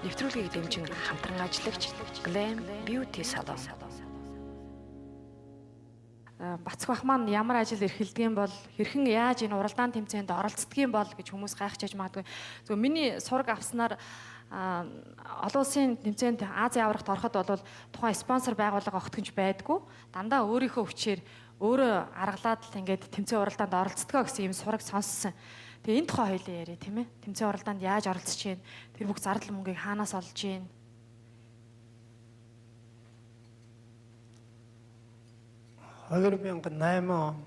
Нэвтрүүлгийг дэмжин хамтран ажиллагч Glam Beauty Salon. Бацх бах маань ямар ажил эрхэлдэг юм бол, хэрхэн яаж энэ уралдаан тэмцээнд оролцдог юм бол гэж хүмүүс гайхчихаж магадгүй. Зөв миний сураг авснаар олон улсын тэмцээнд Азийн аврагт ороход бол тухайн спонсор байгууллага огтхонч байдгүй. Дандаа өөрийнхөө хүчээр өөрөө аргалаад л ингээд тэмцээн уралдаанд оролцдгоо гэсэн юм сураг сонссон. Тэгээ энэ тухай хоёлын яриа, тийм ээ. Тэмцээн уралдаанд яаж оролцож чинь, тэр бүх зардал мөнгийг хаанаас олж чинь? 2008 онд,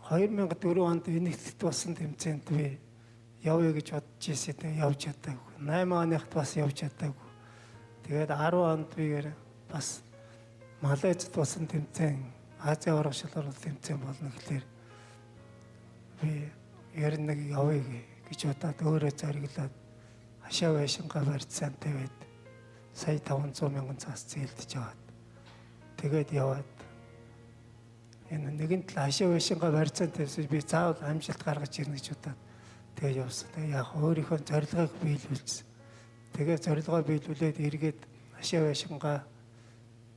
2004 онд Энэтхэгт болсон тэмцээнд би явъя гэж бодож ирсэн. Тэгээ явж чадаагүй. 8 оныхт бас явж чадаагүй. Тэгээд 10 онд би бас Малайзд болсон тэмцээн, Азийн аварга шалралт тэмцээн болно гэхлээр би ер нь нэг явъя гэж бодоод өөрөө зориглоод хашаа байшингаа барьцаан тавиад сая 500 мянган цаас зээлдэж аваад тэгээд яваад энэ нэгэн тал хашаа байшингаа барьцаан тавьсан, би заавал амжилт гаргаж ирнэ гэж бодоод тэгээд явсан. Тэгээд яг өөрийнхөө зорилгыг биелүүлсэн. Тэгээд зорилгоо биелүүлээд эргээд хашаа байшингаа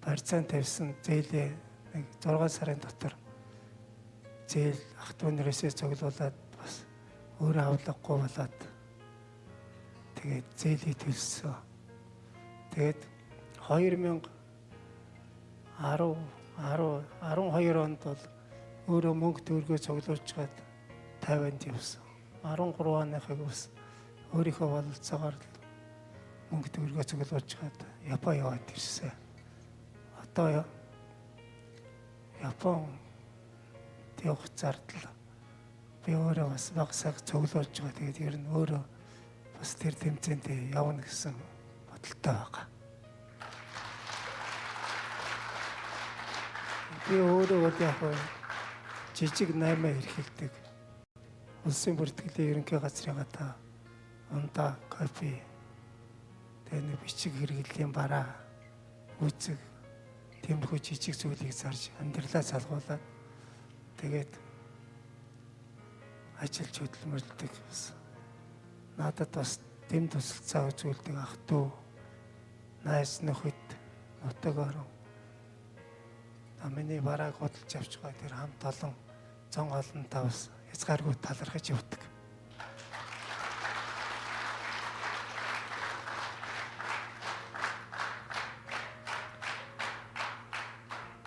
барьцаан тавьсан зээлээ нэг 6 сарын дотор зээл ах дүү нарээсээ цуглуулад бас өөрөө авлахгүй болоод тэгээд зээлийг төлсөн. Тэгээд 2010 10 12 онд бол өөрөө мөнгө төгрөгөө цуглуулчихад 50-нд явсан. 13 оныхыг бас өөрийнхөө бололцоогоор мөнгө төгрөгөө цуглуулчихад Япон яваад ирсэн. Одоо Япон явах зардал би өөрөө бас багасаа цуглуулж байгаа. Тэгээд ер нь өөрөө бас тэр тэмцээнд явна гэсэн бодолтой байгаа. Би өөрөө бол яг жижиг 8 эрхэлдэг. Улсын бүртгэлийн ерөнхий газрын гадаа ундаа, кофе, тэгээ нэг бичиг хэрэглэлийн бараа, үүцэг, тиймэрхүү жижиг зүйлийг зарж амьдралаа залгуулад тэгээд ажиллаж хөдөлмөрлөдөг. Бас надад бас дэм тусалцаа үзүүлдэг ах дүү, найз нөхөд, нутаг орон миний барааг худалж авч байгаа тэр хамт олон зон олонтаа бас хязгааргүй талархаж явдаг.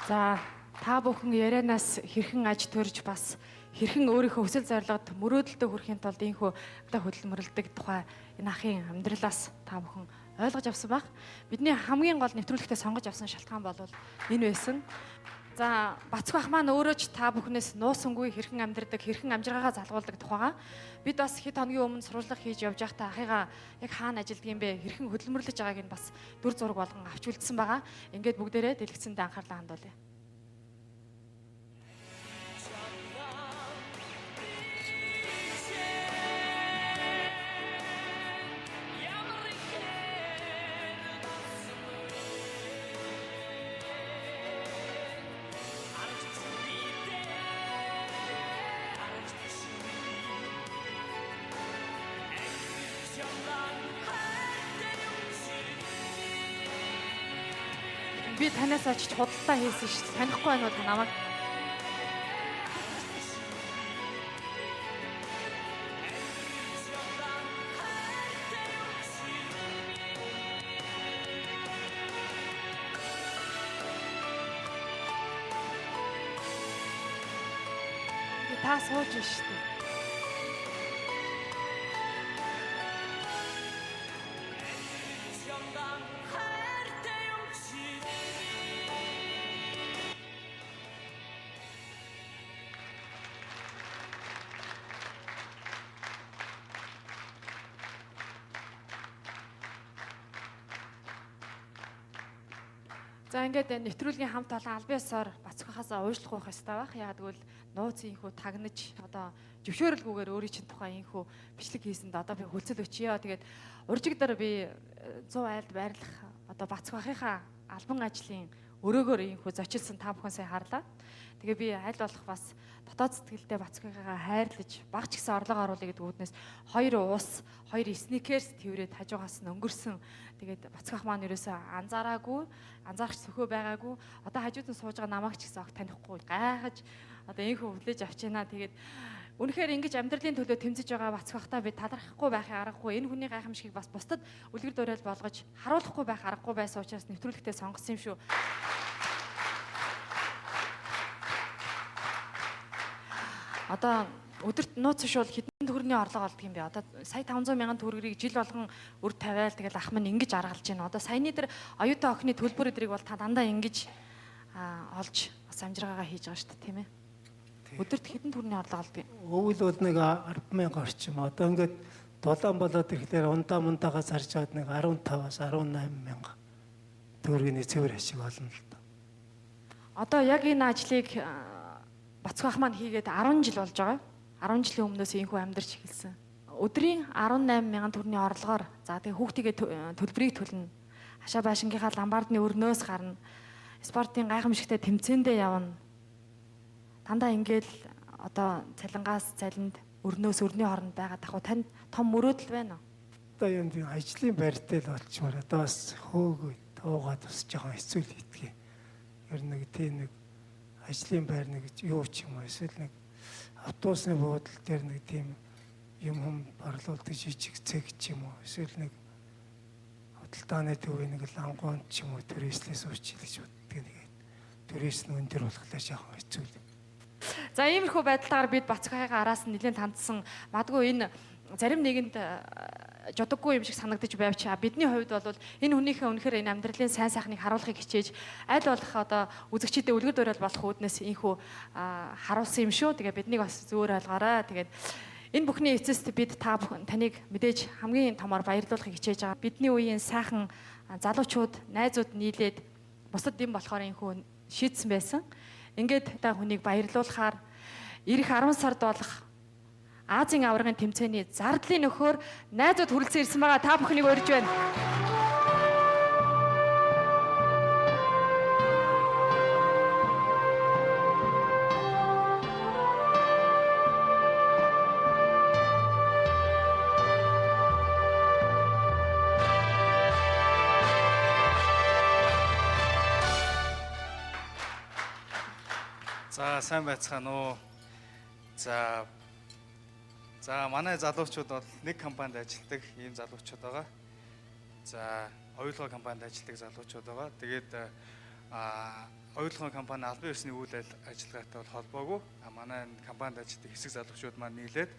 За, та бүхэн ярианаас хэрхэн аж төрж бас хэрхэн өөрийнхөө хүсэл зорилгод мөрөөдөлтөд хүрэхин тулд ийхүү хөдөлмөрлөдөг тухай энэ ахын амьдралаас та бүхэн ойлгож авсан байх. Бидний хамгийн гол нэвтрүүлэгтээ сонгож авсан шалтгаан бол энэ байсан. За, Бацх бах маань өөрөө ч та бүхнээс нуусангүй хэрхэн амьдрдаг, хэрхэн амжиргаагаа залгуулдаг тухайгаа бид бас хэд хоногийн өмнө сурвалжлага хийж явж байхдаа ахыгаа яг хаана ажилддаг юм бэ, хэрхэн хөдөлмөрлөж байгааг нь бас дүр зураг болгон авч үлдсэн байгаа. Ингээд бүгдээрээ дэлгэцэндээ анхаарлаа хандуулъя. Би танаас очиж худалдаа хийсэн шүү дээ. Танихгүй байна уу та намайг? Та сууж шүү дээ. За, ингээд нэвтрүүлгийн хамт олон албан ёсоор Бацхахаас уушлах байх ёстой байх. Яг тэгвэл нууц инхүү тагнаж одоо зөвшөөрөлгүйгээр өөрийн чинь тухай инхүү бичлэг хийсэнд одоо би хөлцөл өчье. Тэгээд уржигдаар би 100 айлд байрлах одоо Бацхахынхаа албан ажлын өрөөгөр ийхүү зочилсан та бүхэн сайн харлаа. Тэгээ би аль болох бас дотоод сэтгэлдээ Бацгийнхаа хайрлаж баг ч гэсэн орлого оруулъя гэдэг үүднээс 2 уус, 2 сникерс тэрврээд хажуугаас нь өнгөрсөн. Тэгээд Бацгах маань ерөөсөө анзаараагүй, анзаарч сөхөө байгаагүй. Одоо хажууд нь сууж байгаа намайг ч гэсэн огт танихгүй гайхаж одоо ийхүү хүлээж авч байна. Тэгээд үнэхээр ингэж амьдралын төлөө тэмцэж байгаа Бацгахтаа би талархахгүй байхын аргагүй. Энэ хүний гайхамшигыг бас бусдад үлгэр дуурайл болгож харуулахгүй байх аргагүй байсан учраас нэвтрүүлэгтээ сонгосон юм шүү. Одоо өдөрт нууц шуул хэдэн төгрөгийн орлого олдог юм бэ? Одоо сая 500 мянган төгрөгийг жил болгон үр тавиал тэгэл ах минь ингэж аргалж байна. Одоо саяны дээр оюутан охины төлбөр өдрийг бол та дандаа ингэж олж бас амжиргаагаа хийж байгаа шүү дээ, тийм ээ? Өдөрт хэдэн төгрөгийн орлого олдог юм? Өвөл бол нэг 10,000 орчим. Одоо ингээд дулаан болоод ирэхлээр ундаа мундаага зарж аваад нэг 15-аас 18 мянга төгрөгийн цэвэр ашиг олно л доо. Одоо яг энэ ажлыг Бацгах маань хийгээд 10 жил болж байгаа. 10 жилийн өмнөөс ийхүү амьдарч эхэлсэн. Өдрийн 18 мянган төгрөгийн орлогоор за тэгээ хүүхдийгээ төлбөрийг төлнө. Хашаа байшингийнхаа ламбардны өрнөөс гарна. Спортын гайхамшигтай тэмцээндээ явна. Дандаа ингээл одоо цалингаас цалинд өрнөөс өрний хооронд байгаа дахуу танд том мөрөөдөл байна уу? Одоо юм би ажлын байртай л болчмоор одоо бас хөөгөө туугаад бас жоохон хэцүү л хийдгийг. Ер нь нэг тийм нэг ажлын байр нэг юу ч юм уу эсвэл нэг автобусны буудлын дээр нэг тийм юм хүм борлуулдаг жижиг цэг ч юм уу эсвэл нэг худалдааны төвийн нэг лангуун ч юм уу түрээслээс уучил гэж боддог нэг түрээс нь өндөр болохоор жоохон хэцүү л. За иймэрхүү байдлаар бид Бацгахын араас нь нэлээд хандсан. Магадгүй энэ зарим нэгэнд жодоггүй юм шиг санагдаж байвч бидний хувьд бол энэ хүнийхээ үнэхээр энэ амьдралын сайн сайхныг харуулахыг хичээж аль болох одоо үзэгчдэд үлгэр дуурайл болох үүднээс ийхүү харуулсан юм шүү. Тэгээ биднийг бас зөөр ойлгоорой. Тэгээд энэ бүхний эцэст бид та бүхэн таныг мэдээж хамгийн томоор баярлуулахыг хичээж байгаа. Бидний үеийн сайхан залуучууд, найзууд нийлээд бусад юм болохоор ийхүү шийдсэн байсан. Ингээд та хүнийг баярлуулахаар ирэх 10 сард болох Азийн аваргын тэмцээний зардлын нөхөр найзууд хүрэлцэн ирсэн байгаа. Та бүхнийг урьж байна. За сайн байцгаана уу. За манай залуучууд бол нэг компанид ажилладаг ийм залуучууд байгаа. За оюулгын компанид ажилладаг залуучууд байгаа. Тэгээд оюулгын компани албан ёсны үйл ажиллагаатай бол холбоогүй. Манай компанид ажилладаг хэсэг залуучууд маань нийлээд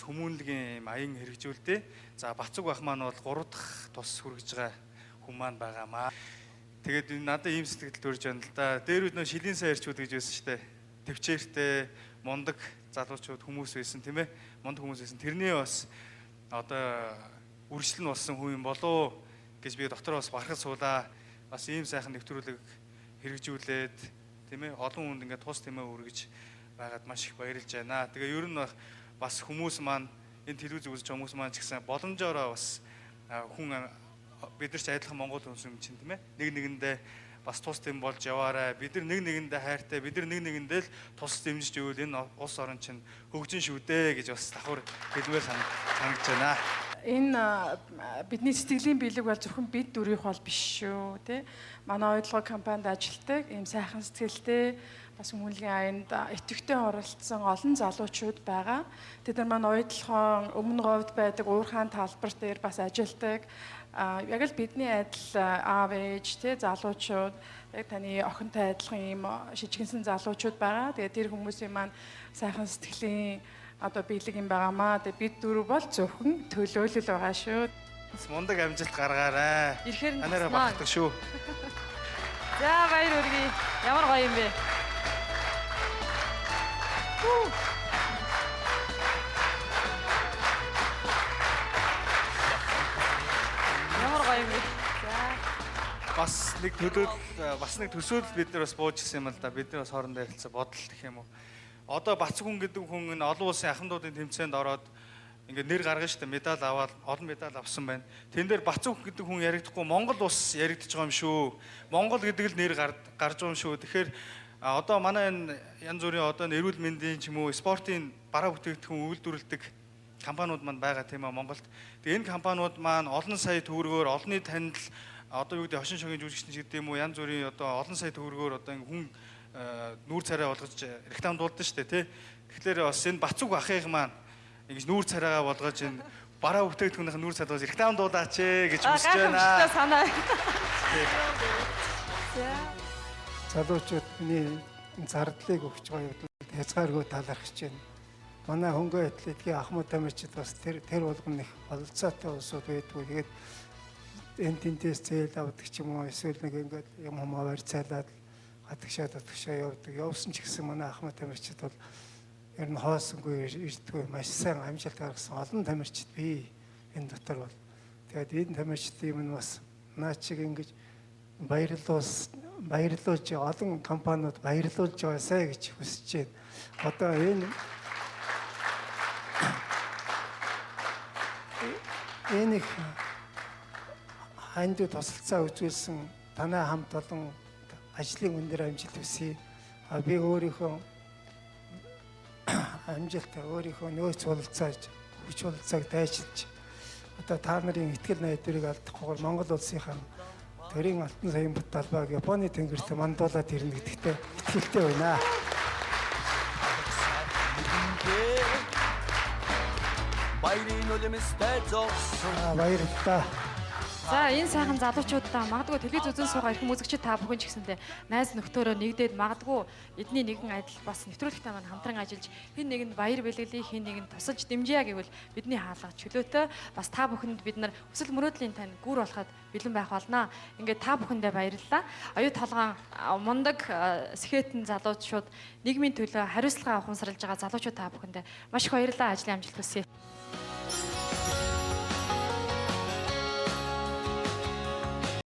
хүмүүнлэгийн ийм аян хэрэгжүүлдэг. За Бацуг бах маань бол 3 дахь тус хүргэж байгаа хүн маань байгаамаа. Тэгээд надад ийм сэтгэл төрж байна л да. Дээр үед нөө шилийн сайн ирчүүд гэж байсан шүү дээ. Төвчээртэй мундаг залуучууд хүмүүс байсан тийм ээ. Мундаг хүмүүс байсан. Тэрний бас одоо үргэлжлэл нь болсон хүн юм болоо гэж би дотор бас бархад суулаа. Бас ийм сайхан нэвтрүүлэг хэрэгжүүлээд тийм ээ олон хүнд ингээд тус тэмээ үргэж байгаад маш их баярлж байна. Тэгээ ер нь бас хүмүүс маань энэ телевиз үзэж хүмүүс маань ч гэсэн боломжоороо бас хүн бид нар ч адилхан монгол хүмүүс юм чинь тийм ээ. Нэг нэгэндээ бас тус дэм болж яваарай. Бид нар нэг нэгэндээ хайртай, бид нар нэг нэгэндээ л тус дэмжиж ивэл энэ улс орон чинь хөгжин шүү дээ гэж бас давхар хэлмээр санагдаж байна. Энэ бидний сэтгэлийн бэлэг бол зөвхөн бид дөрвийнх бол биш шүү, тий. Манай оюутлогын компанид ажилладаг ийм сайхан сэтгэлтэй бас хүмүүнлэгийн аянд идэвхтэй оролцсон олон залуучууд байгаа. Тэд нар маань оюутлогын өмнө говьд байдаг уурхаан талбар дээр бас ажилладаг. Яг л бидний адил аав ээж тий залуучууд яг таны охинтой адилхан ийм шижгэнсэн залуучууд байгаа. Тэгээд тэр хүмүүсийн маань сайхан сэтгэлийн одоо бэлэг юм байгаамаа. Тэгээд бид дөрөв бол зөвхөн төлөөлөл байгаа шүү. Мундаг амжилт гаргаарай. Ирэхээр нь танаараа багтдаг шүү. За баяр хүргэе. Ямар гоё юм бэ? Ямар гоё юм бэ? За. Бас нэг төлөөл, бас нэг төсөөлөл бид нар бас бууж гисэн юм л да. Бид нар бас хоорондоо ярилцсан бодол гэх юм уу. Одоо Бацг хүн гэдэг хүн энэ олон улсын ахмадуудын тэмцээнд ороод ингээд нэр гаргана шүү дээ. Медаль аваад олон медаль авсан байна. Тэн дээр Бацүх гэдэг хүн яригдахгүй Монгол улс яригдчих байгаа юм шүү. Монгол гэдэг л нэр гарч байгаа юм шүү. Тэгэхээр одоо манай энэ янз бүрийн одоо эрүүл мэндийн ч юм уу спортын бараа бүтээгдэхүүн үйлдвэрлэдэг компаниуд маань байгаа тийм ээ Монголд. Тэгээ энэ компаниуд маань олон сая төгрөгөөр олонний танил одоо юу гэдэг хошин шогийн жүжигчин гэдэг юм уу янз бүрийн одоо олон сая төгрөгөөр одоо ингэ хүн нүүр царай болгож рекламдуулдаг шүү дээ тий. Тэгэхээр бас энэ Бацүг ахыг маань ингэж нүүр царайгаа болгож энэ бараа бүтээгдэхүүнийх нүүр царай болгож рекламдуулаач ээ гэж хүсэж байна. Гайхамшигтай санаа. Залуучууд миний зардлыг өгч байгаа явдалд хязгааргүй талархаж байна. Манай хөнгөн атлетикийн ахмад тамирчид бас тэр болгоно их бололцоотой улсууд байдгүй. Тэгээд энэ тентээс зээл авдаг ч юм уу эсвэл нэг ингээд юм хумаа барьцаалаад гадагшаа татгшаа явдаг. Явсан ч гэсэн манай ахмад тамирчид бол ер нь хоосонгүй ирдэггүй маш сайн амжилт гаргасан олон тамирчид бий энэ дотор бол. Тэгээд энэ тамирчдын юм нь бас наа чиг ингэж баярлуулж олон компаниуд баярлуулж байгаасай гэж хүсэж байна. Одоо энэ энэ их хандив тусалцаа үзүүлсэн танай хамт олон ажлын өндөр амжилт хүсье. Би өөрийнхөө амжилт өөрийнхөө нөөц бололцоож хүч бололцоог дайчилж одоо та нарын итгэл найдварыг алдахгүйгээр Монгол улсынхаа төрийн алтан саяын бут талбайг Японы тэнгэрт мандуулаад ирнэ гэдэгтээ итгэлтэй байна. Баярын үлэмстэй зогсон. Баярлалаа. За энэ сайхан залуучуудаа магадгүй телевиз үзэн суугаа эрхэм үзэгчид та бүхэн ч гэсэндээ найз нөхдөөрөө нэгдээд магадгүй эдний нэгэн адил бас нэвтрүүлэгтэй маань хамтран ажиллаж хэн нэгэнд баяр бэлгэлээ хэн нэгэнд тусалж дэмжийа гэвэл бидний хаалга чөлөөтэй бас та бүхэнд бид нар өсөл мөрөөдлийн тань гүр болоход бэлэн байх болно. Ингээд та бүхэндээ баярлалаа. Оюу толгоон мундаг сэхэтэн залуучууд нийгмийн төлөө хариуцлага ухамсарлаж байгаа залуучууд та бүхэндээ маш их баярлалаа. Ажлын амжилт хүсье.